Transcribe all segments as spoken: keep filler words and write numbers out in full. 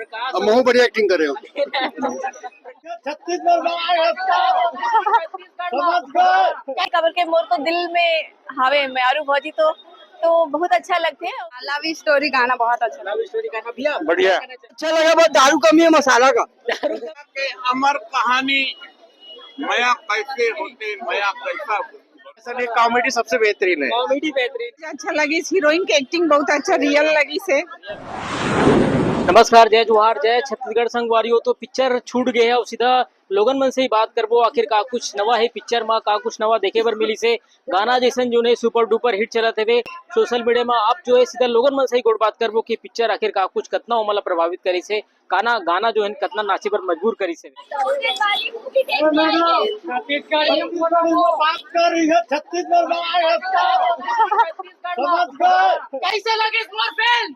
अब महू बढ़िया एक्टिंग करे हो। छत्तीसगढ़ में आए हैं, समझ गए? क्या खबर के मोर तो दिल में हवे मयारू भौजी तो, तो बहुत अच्छा लगथे। लव स्टोरी गाना बहुत अच्छा। लव स्टोरी गाना भैया बढ़िया। अच्छा लगा, बस दारू कमी है मसाला का। के अमर कहानी, मया कैसे होते, मया कैसा। सर, ये कॉमेडी सबसे बेहतरीन है। कॉमेडी बेहतरीन। अच्छा लगिस, हीरोइन के एक्टिंग बहुत अच्छा रियल लगिस हे। नमस्कार, जय जोहार, जय छत्तीसगढ़ संगवारी हो। तो पिक्चर छूट गए है और सीधा लोगन मन से ही बात करबो, आखिर का कुछ नवा है पिक्चर मा, का कुछ नवा देखे बर मिलिस हे। गाना जैसन जो है सुपर डुपर हिट चलत हवे सोशल मीडिया मा। आप जो है सीधा लोगन मन से ही गोठ बात करबो कि पिक्चर आखिर का कुछ कतना ओमन ला प्रभावित करिस हे, गाना, गाना जो है कतना नाचे बर मजबूर करिस हे। बात कर रही है छत्तीसगढ़ में आए हैं, समझ गए? कैसे लगिस मोर फिल्म?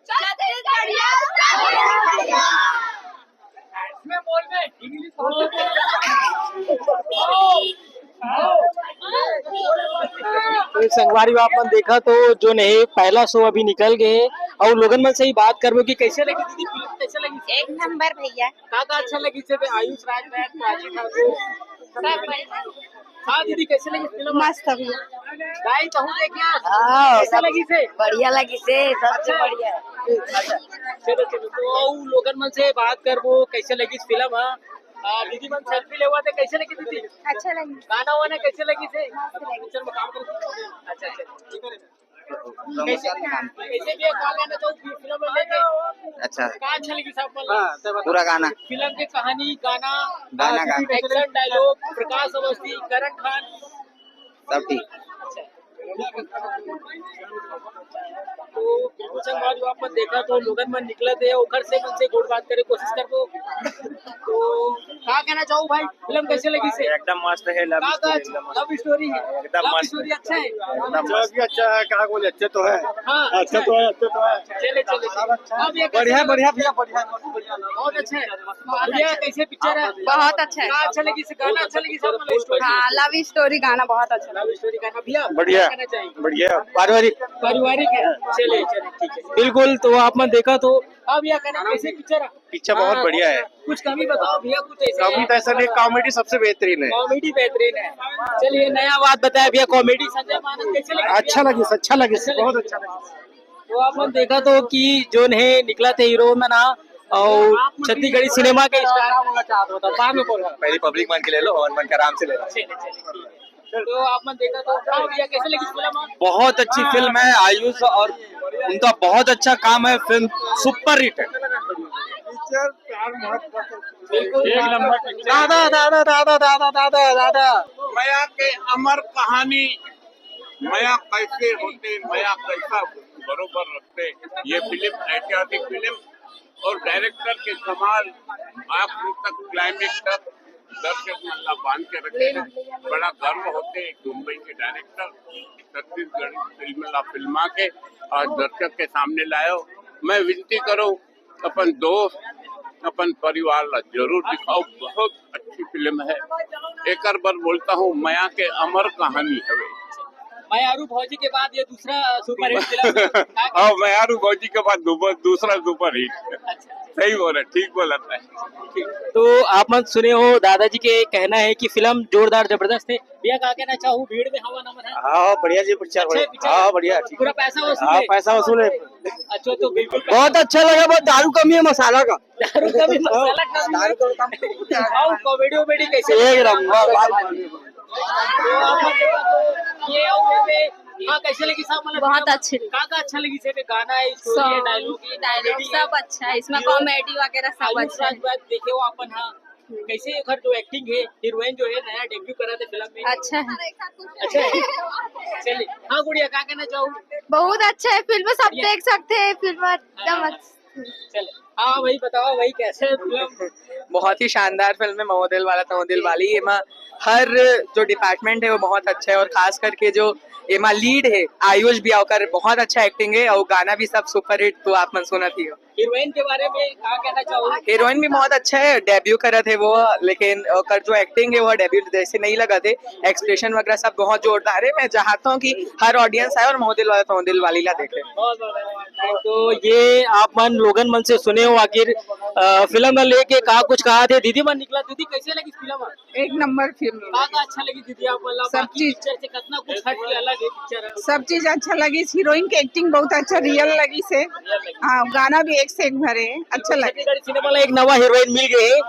छत्तीसगढ़िया। तो संगवारी हो, आप मन देखा तो जो नहीं पहला शो अभी निकल गए और लोगन मन से ही बात करबो कि कैसे लगी दीदी फिल्म, कैसे लगी? एक नंबर भैया। का का अच्छा लगी से आयुष राजभर, प्राची ठाकुर? हाँ दीदी, कैसे लगी फिल्म? मस्त भैया। गाई कहूँ देखे आज? हाँ, कैसे सब लगी से? बढ़िया लगी से, सबसे अच्छा। बढ़िया। अच्छा, चलो चलो, तो अउ लोगन मन से बात करबो, कैसे लगी फिल्म? हाँ, आ, दीदी मन सेल्फी लेवा थे, कैसे लगी दीदी? अच्छा लगी। गाना वाना कैसे लगी से? मस्त लगी। पिक्चर में काम करते? अच्छा अच्छा, ठीक है। कैसे, कैसे भी है, का कहना चाहो फिल्म में लेके? अच्छा। का अच्छा लगी साहब, मतलब? हाँ, तो बता। पूरा गाना। फिल्म के कहानी, गाना, गाना, गाना। एक्शन, डायलॉग, प्रकाश अवस्थी, करण खान। सब ठीक। अच्छा। तो बिल्कुल संगवारी हो, आप मन देखा तो लोगन मन निकलत हे, ओकर से मन से गोठ बात करे कोशिश करबो। तो का कहना चाहो भाई, फिल्म कैसे लगी से? एकदम मस्त है, लव का, का स्टोरी एकदम मस्त। लव स्टोरी है? एकदम लव मस्त। स्टोरी अच्छा है? एकदम जो मस्त। भी अच्छा है, का बोले, अच्छे तो है। हाँ, अच्छा अच्छा तो है। है, अच्छे तो है। चले, चले, चले। अब ये कैसे बढ़िया, लगा? बढ़िया भैया, बढ़िया, बहुत बढ़िया। बहुत अच्छा है। भैया, कैसे पिक्चर है? बहुत अच्छा है। का अच्छा लगी से? गाना अच्छा लगी से? मतलब स्टोरी? हाँ, लव स्टोरी गाना बहुत अच्छा लगा। लव स्टोरी गाना भैया, बढ़िया। क्या कहना चाहिए? बढ़िया, पारिवारिक। पारिवारिक है। चलिए, चलिए, ठीक है। बिल्कुल, तो आप मन देखा तो अब यह कहना कैसे पिक्चर है? पिक्चर बहुत हाँ, बढ़िया है। कुछ कमी बताओ भैया, कुछ ऐसे कमी तो ऐसा नहीं, कॉमेडी सबसे बेहतरीन है। कॉमेडी बेहतरीन है। चलिए, नया बात बताया भैया, कॉमेडी संजय मानस कैसे लगी? अच्छा लगी, अच्छा लगी, अच्छा लगी। बहुत अच्छा लगा। तो आप मन देखा तो कि जो है निकला थे हीरो मन हा, और छत्तीसगढ़ी सिनेमा के स्टार। पहली पब्लिक मन के ले लो, हवन मन के आराम से ले लो। तो आप मन देखा तो क्या भैया, कैसे लगी फिल्म? बहुत अच्छी फिल्म है, आयुष और उनका बहुत अच्छा काम है, फिल्म सुपर हिट है। पिक्चर प्यार मोहब्बत। बिल्कुल। एक नंबर पिक्चर। दादा, दादा, दादा, दादा, दादा, दादा। मया के अमर कहानी, मया कैसे होते, मया कैसा बरोबर रखते। ये फिल्म, ऐतिहासिक फिल्म और डायरेक्टर के कमाल, आखिरी तक, क्लाइमेक्स तक दर्शक मन ला बांध के रखे हैं। बड़ा गर्व होते एक मुंबई के डायरेक्टर छत्तीसगढ़ी फिल्म ला फिल्मा के आज दर्शक के सामने लायो। मैं विनती करूं, अपन दोस्त, अपन परिवार ला जरूर दिखाओ। बहुत अच्छी फिल्म है। एकर बर बोलता हूँ, मया के अमर कहानी हवे। मयारू भौजी के बाद ये दूसरा सुपरहिट फिल्म है। हाँ, मयारू भौजी के बाद दू-, दूसरा सुपरहिट। अच्छा। सही बोला, ठीक बोला था। तो आप मन सुने हो, दादाजी के कहना है कि फिल्म जोरदार जबरदस्त है। भैया, का कहना चाहू, भीड़ में हवा नमन है? हाँ, बढ़िया जी, पिक्चर अच्छा है, बढ़िया। पिक्चर हाँ, है। बढ़िया, ठीक। पूरा पैसा वसूल हाँ, है? पैसा वसूल है। अच्छा, तो बिल्कुल पैसा बहुत अच्छा लगा, बस दारू कमी है, मसाला का। दारू कमी, मसाला कमी। दारू कम, कम। हाँ, कॉमेडी वॉमेडी कैसे? एक नंबर, बात। तो आप लोग ये हुए थे, हाँ, कैसे लगी साहब? मतलब बहुत अच्छी लगी। का, का अच्छा लगी? जैसे गाना है, स्टोरी है, सॉन्ग, डायलॉग है, डायलॉग कॉमेडी है। सब अच्छा है इसमें, हीरो कॉमेडी वगैरह सब आयुष अच्छा है। राजभर देखे हो अपन, हाँ। कैसे एकर जो एक्टिंग है, हीरोइन जो है, नया डेब्यू करा थे फिल्म में? अच्छा है। अच्छा है? चलिए। हाँ गुड़िया, का कहना चाहू? बहुत अच्छा है फिल्म, सब ये देख सकते हैं फिल्म, एकदम हाँ। अच्छा। चलिए, हाँ भाई, बताओ भाई, कैसे है फिल्म? बहुत ही शानदार फिल्म है महो दिल वाला तहो दिल वाली। एमा हर जो डिपार्टमेंट है वो बहुत अच्छा है, और खास करके जो एमा लीड है आयुष भी, ओकर बहुत अच्छा एक्टिंग है और गाना भी सब सुपरहिट, तो आप मन सुनत ही हो। हीरोइन के बारे में क्या कहना चाहोगे? हीरोइन भी बहुत अच्छा है, डेब्यू करत है वो, लेकिन ओकर जो एक्टिंग है वो डेब्यू जैसे नहीं लगत है। एक्सप्रेशन वगैरह सब बहुत जोरदार है। मैं चाहता हूँ कि हर ऑडियंस आए और महो दिल वाला तहो दिल वाली ला देखे। बहुत बहुत धन्यवाद। तो ये आप मन लोगन मन से सुने हो आखिर अ, फिल्म ला लेके का कुछ कहा थे दीदी मन निकला। दीदी, कैसे लगी फिल्म? एक नंबर फिल्म। का का अच्छा लगी दीदी आप वाला? सब बाकी चीज। पिक्चर से कितना कुछ हट के अलग है पिक्चर है। सब चीज अच्छा लगी, हीरोइन के एक्टिंग बहुत अच्छा रियल लगी से। हाँ, गाना भी एक से एक भरे, अच्छा लगे। छत्तीसगढ़ी सिनेमा ला एक नवा हीरोइन मिल गए है,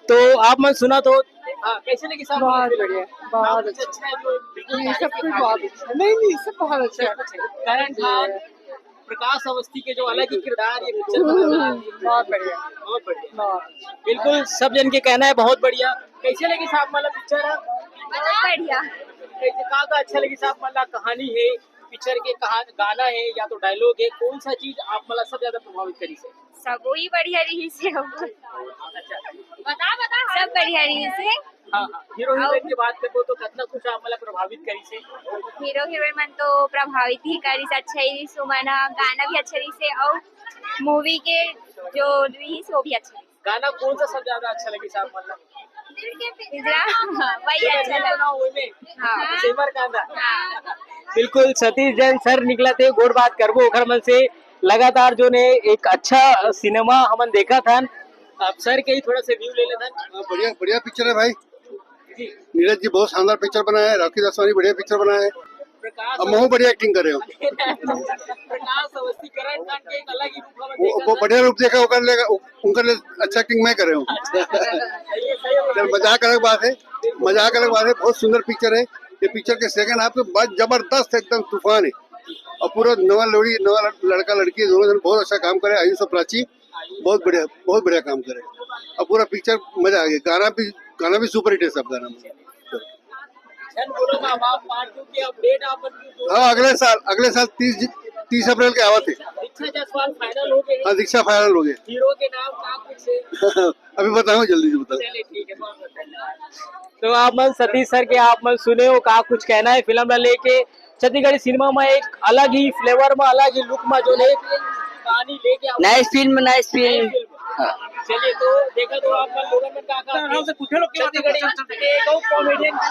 तो आप मन सुना तो हाँ, कैसे लगी साहब? बहुत बढ़िया, बहुत कुछ अच्छा। अच्छा है जो बिल्कुल नहीं, सब कुछ बहुत अच्छा। नहीं, नहीं, सब बहुत अच्छा है। करण खान, प्रकाश अवस्थी के जो अलग ही किरदार ये पिक्चर में नजर आ रहे हैं। बहुत बढ़िया। बहुत बढ़िया। बहुत। बिल्कुल सब जन के कहना है बहुत बढ़िया। कैसे लगी साहब मतलब पिक्चर? बहुत बढ़िया। कैसे, का का अच्छा लगी साहब मतलब? कहानी है, पिक्चर के कहा गाना है या तो डायलॉग है, कौन सा चीज आप मतलब सब ज्यादा प्रभावित करी से? सब ही बढ़िया रही से। बता बता। सब बढ़िया रही से। हाँ हाँ, हीरो हीरोइन की बात करबो तो कितना कुछ आप मतलब प्रभावित करी से? हीरो हीरोइन मन तो प्रभावित ही करी से, अच्छा ही सुमन ह, गाना भी अच्छा रही से और मूवी के जो रही से वो भी अच्छा रही से। गाना कौन सा सब ज्यादा अच्छा लगी साहब मतलब? पिंजरा, हाँ, वही अच्छा लगा। ना ओए में हाँ। सेमर कांदा। हाँ। बिल्कुल, सतीश जैन सर निकला थे, गोठ बात करबो ओखर मन से। लगातार जो ने एक अच्छा सिनेमा हमन देखत हन, अब सर के ही थोड़ा से व्यू ले लेथन। हाँ, बढ़िया बढ़िया पिक्चर है भाई। जी। नीरज जी बहुत शानदार पिक्चर बनाया है, राखी दसवानी बढ़िया पिक्चर बनाया है, प्रकाश अब महू बढ़िया एक्टिंग कर रहे हो। प्रकाश अवस्थी करण खान के एक अलग ही रूप हमन वो, देखत वो हन। बढ़िया रूप देखा ओकर ले, उनकर ले अच्छा एक्टिंग मैं कर रहे हूँ। सही है, सही है। चल, मजाक अलग बात है, मजाक अलग बात है, बहुत सुंदर पिक्चर है। ये पिक्चर के सेकंड हाफ में बहुत जबरदस्त, एकदम तूफान है। और पूरा नवा लोड़ी, नवा लड़का लड़की दोनों जन बहुत अच्छा काम करे। आयुष और प्राची बहुत बढ़िया, बहुत बढ़िया काम करे। और पूरा पिक्चर मजा आ गया। गाना भी, गाना भी सुपरहिट है सब गाना में। झन बोलो माँ बाप पार्ट टू के अपडेट आप बन के दो। हाँ, अगले साल, अगले साल तीस, तीस अप्रैल के आवत है। दीक्षा जायसवाल फाइनल हो गए। हाँ, दीक्षा फाइनल हो गया। हीरो के नाम का कुछ है? अभी बताऊँ, जल्दी से बताऊँ। चलिए, ठीक है, बहुत बहुत धन्यवाद। तो आप मन सतीश सर के आप मन सुने हो का कुछ कहना है फिल्म ला लेके? छत्तीसगढ़ी सिनेमा में एक अलग ही फ्लेवर में, अलग ही लुक में जो है कहानी लेके आप नाइस फिल्म, नाइस फिल्म। चलिए, तो देखा तो आप मन लोगन में का का छत्तीसगढ़ी के एक और कॉमेडियन हाँ,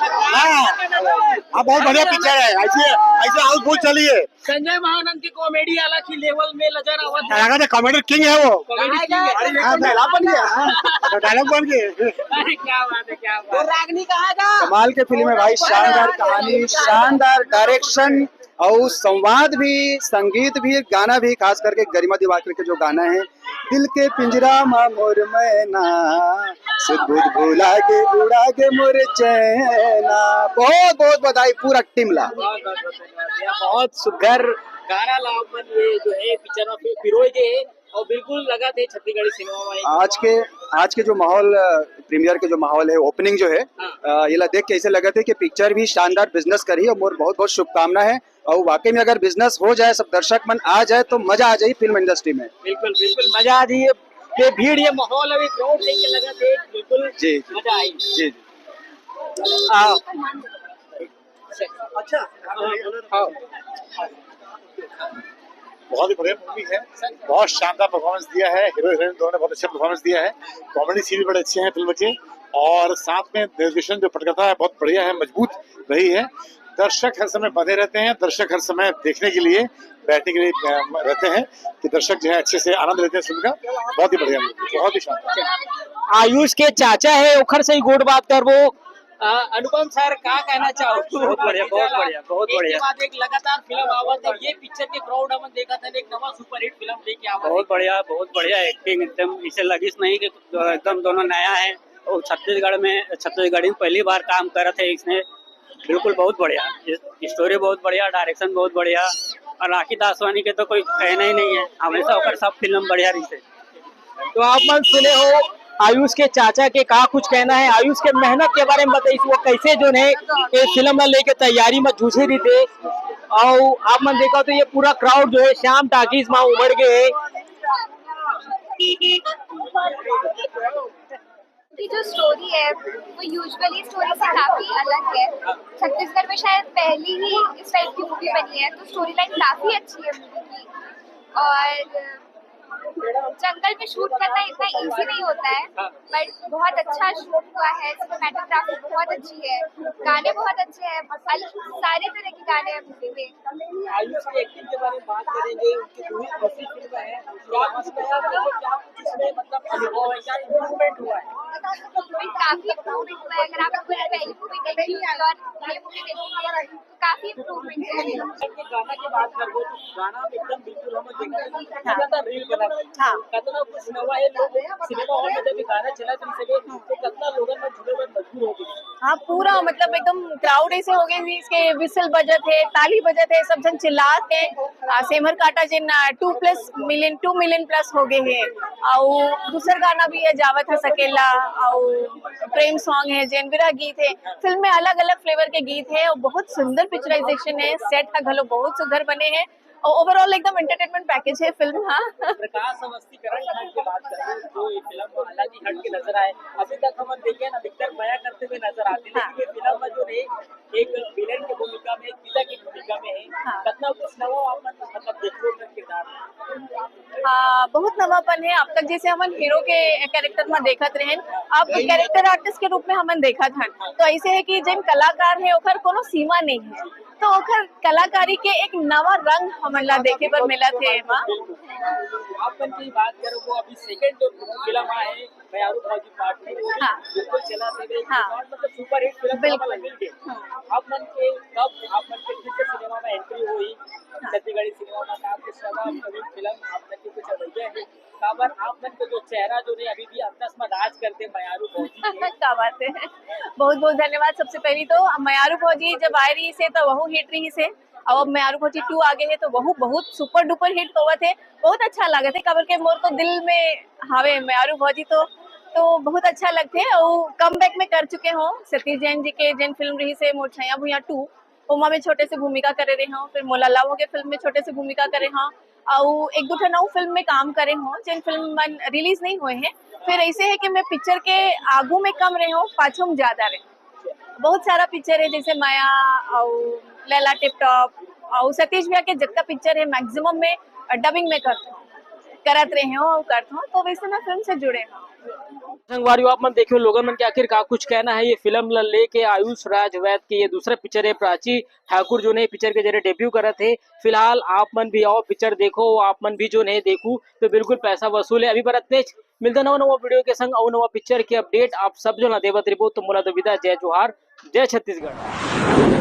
हाँ, बहुत बढ़िया पिक्चर है। ऐसे, ऐसे हाउसफुल चली है। संजय महानंद की कॉमेडी अलग ही लेवल में नजर आवत है। लगा था कॉमेडी किंग है वो। कॉमेडी किंग है। हाँ, डायलॉग बन गया। हाँ, तो डायलॉग बन गए। अरे, क्या बात है, क्या बात है। कमाल के फिल्म है भाई, शानदार कहानी, शानदार डायरेक्शन और संवाद भी, संगीत भी, गाना भी, खास करके गरिमा दिवाकर के जो गाना है, दिल के पिंजरा मा मोर मैना, सुध बुध भुला गे, उड़ा गे मोर चैना। बहुत बहुत बधाई पूरा टीम ला। बहुत बहुत धन्यवाद भैया, बहुत सुघर गाना ला आप मन ये जो है पिक्चर में फिर पिरोए गए हैं और बिल्कुल लगा थे छत्तीसगढ़ी सिनेमा में। आज के, आज के जो माहौल, प्रीमियर के जो माहौल है, ओपनिंग जो है, अ, ये ला देख के ऐसे लगा थे कि पिक्चर भी शानदार बिजनेस करी और मोर बहुत बहुत शुभकामना है। और वाकई में अगर बिजनेस हो जाए, सब दर्शक मन आ जाए तो मजा आ जाए फिल्म इंडस्ट्री में। बिल्कुल बिल्कुल मजा आ जाइए। ये भीड़, ये माहौल अभी क्राउड देख के लगा थे बिल्कुल जी, जी। मजा आई। जी, जी। आ, अच्छा, हाँ। बहुत ही बढ़िया मूवी है, बहुत शानदार परफॉर्मेंस दिया है हीरो हीरोइन दोनों ने, बहुत अच्छा परफॉर्मेंस दिया है। कॉमेडी सीन भी बड़े अच्छे हैं फिल्म के, और साथ में निर्देशन जो पटकथा है बहुत बढ़िया है, मजबूत रही है। दर्शक हर समय बंधे रहते हैं, दर्शक हर समय देखने के लिए, बैठने के लिए अ, रहते हैं कि दर्शक जो है अच्छे से आनंद लेते हैं फिल्म का। बहुत ही बढ़िया मूवी, बहुत ही शानदार। आयुष के चाचा है, ओखर से ही गोठ बात करबो। अ, अनुपम सर, का कहना चाहो? बहुत बढ़िया, बहुत बढ़िया, बहुत एक के बढ़िया। बाद एक लगातार फिल्म आवत है, ये पिक्चर के क्राउड हमन देखत हन, एक नवा सुपरहिट फिल्म लेके आवत है। बहुत बढ़िया, बहुत बढ़िया एक्टिंग एकदम, इसे लगिस नहीं कि एकदम दोनों नया है और छत्तीसगढ़ में, छत्तीसगढ़ी में पहली बार काम करत है इसने। बिल्कुल बहुत बढ़िया, स्टोरी बहुत बढ़िया, डायरेक्शन बहुत बढ़िया और राखी दासवानी के तो कोई कहना ही नहीं है, हमेशा ओकर सब फिल्म बढ़िया रही है। तो आप मन सुने हो आयुष के चाचा के का कुछ कहना है, आयुष के मेहनत के बारे में बताइस, वो कैसे जो है ये फिल्म ला लेके तैयारी में जूझे रहिथे। और आप मन देखा तो ये पूरा क्राउड जो है श्याम टाकीज में उमड़ गए है। की जो स्टोरी है वो यूजुअली स्टोरी से काफी अलग है। छत्तीसगढ़ में शायद पहली ही इस टाइप की मूवी बनी है, तो स्टोरी लाइन काफी अच्छी है मूवी की। और जंगल में शूट करना इतना इजी नहीं होता है, बट बहुत अच्छा शूट हुआ है। सिनेमेटोग्राफी बहुत अच्छी है, गाने बहुत अच्छे हैं, अल- सारे तरह के गाने हैं मूवी में। आयुष की एक्टिंग के बारे में बात करेंगे, उनकी पूरी दूसरी फिल्म है, क्या कुछ नया देखा, क्या कुछ इसमें मतलब अनुभव है, क्या इम्प्रूवमेंट हुआ है? काफी इम्प्रूवमेंट हुआ है। अगर आप पूरी पहली मूवी देखी होगी और ये मूवी देखी होगी तो काफी इम्प्रूवमेंट है। गाना की बात करबो तो गाना में एकदम बिल्कुल हम देखा था, लगातार रील बना था। हाँ। कितना कुछ नवा है, लोग सिनेमा हॉल में जब ये गाना चला था, तो कितना लोगों में जुड़े हुए मजबूर हो गए। हाँ, पूरा मतलब एकदम क्राउड ऐसे हो गए, इसके विसल बजत है, ताली बजत है, सब झन चिल्लात है। आ, सेमर काटा gene two plus million, two million plus हो गए हैं। और दूसर गाना भी है जावत है सकेला, और प्रेम सॉन्ग है, जेन बिरह गीत है। फिल्म में अलग अलग फ्लेवर के गीत है और बहुत सुंदर पिक्चराइजेशन है। सेट का घलो बहुत सुंदर बने हैं और ओवरऑल एकदम एंटरटेनमेंट पैकेज है फिल्म। हाँ। प्रकाश अवस्थी, करण खान की बात करें तो ये फिल्म अलग ही हट के नजर आए। अभी तक हम देखे ना, विक्टर मया करते हुए नजर आते हैं, लेकिन ये फिल्म में जो है एक विलेन की भूमिका में, एक पिता की भूमिका में है। हाँ। कितना कुछ नवा आप मतलब देखने का किरदार है। हाँ, बहुत नवापन है। अब तक जैसे हमन हीरो के कैरेक्टर में देखत रहे, अब कैरेक्टर आर्टिस्ट के रूप में हमन देखत हन, तो ऐसे है कि जिन कलाकार है ओकर कोनो सीमा नहीं है, तो ओकर कलाकारी के एक नवा रंग हमन ला देखे बर मिलत हे एमा। आप मन की बात करो, वो अभी सेकंड जो फिल्म आए, मयारू भौजी पार्ट टू, वो भी हाँ। बिल्कुल चला था, एक हाँ। और मतलब सुपरहिट फिल्म बिल्कुल। हमें मिल गई। हाँ। आप मन के कब आप मन के फिर से सिनेमा में एंट्री हुई, हाँ। छत्तीसगढ़ी सिनेमा में, आप कुछ नवा नवीन फिल्म आप मन की कुछ अवैया है, काबर आप मन के जो चेहरा जो नहीं अभी भी अंतस में राज करते मयारू भौजी के। क्या बात है, बहुत बहुत धन्यवाद। सबसे पहली तो मयारू भौजी जब आए रही से तो वहू हिट रही से, अब मयारू भौजी टू आ गए है तो वहू बहुत सुपर डुपर हिट होवत है। बहुत अच्छा लागत है, काबर के मोर तो दिल में हावे मयारू भौजी तो, तो बहुत अच्छा लगथे। और कमबैक में कर चुके हो सतीश जैन जी के, जेन फिल्म रही से मोर छैया भुइया टू, ओमा में छोटे से भूमिका करे रहे हो, फिर मोला लव हो गए फिल्म में छोटे से भूमिका करे हो, और एक दो ठन अउ फिल्म में काम करे हो, जेन फिल्म मन रिलीज नहीं हुए हैं। फिर ऐसे है कि मैं पिक्चर के आगू में कम रहे हो, पाछू में ज्यादा रहे। बहुत सारा पिक्चर है जैसे मया और लैला टिप टॉप और सतीश भैया के जितना पिक्चर है मैक्सिमम में डबिंग में करत हो, करत रहे हो और करत हो, तो वैसे मैं फिल्म से जुड़े हूँ। संगवारी हो, आप मन देखियो लोगन मन के आखिर का कुछ कहना है ये फिल्म ला लेके। आयुष राज वैद के ये दूसरा पिक्चर है, प्राची ठाकुर जो ने पिक्चर के जरिए डेब्यू करत है। फिलहाल आप मन भी आओ पिक्चर देखो, आप मन भी जो नहीं देखू तो बिल्कुल पैसा वसूल है। अभी बर अतनेच, मिलता नवा नवा वीडियो के संग अउ नवा पिक्चर के अपडेट आप सब जो ना देवत रहिबो तो मोला दो विदा, जय जोहार, जय छत्तीसगढ़।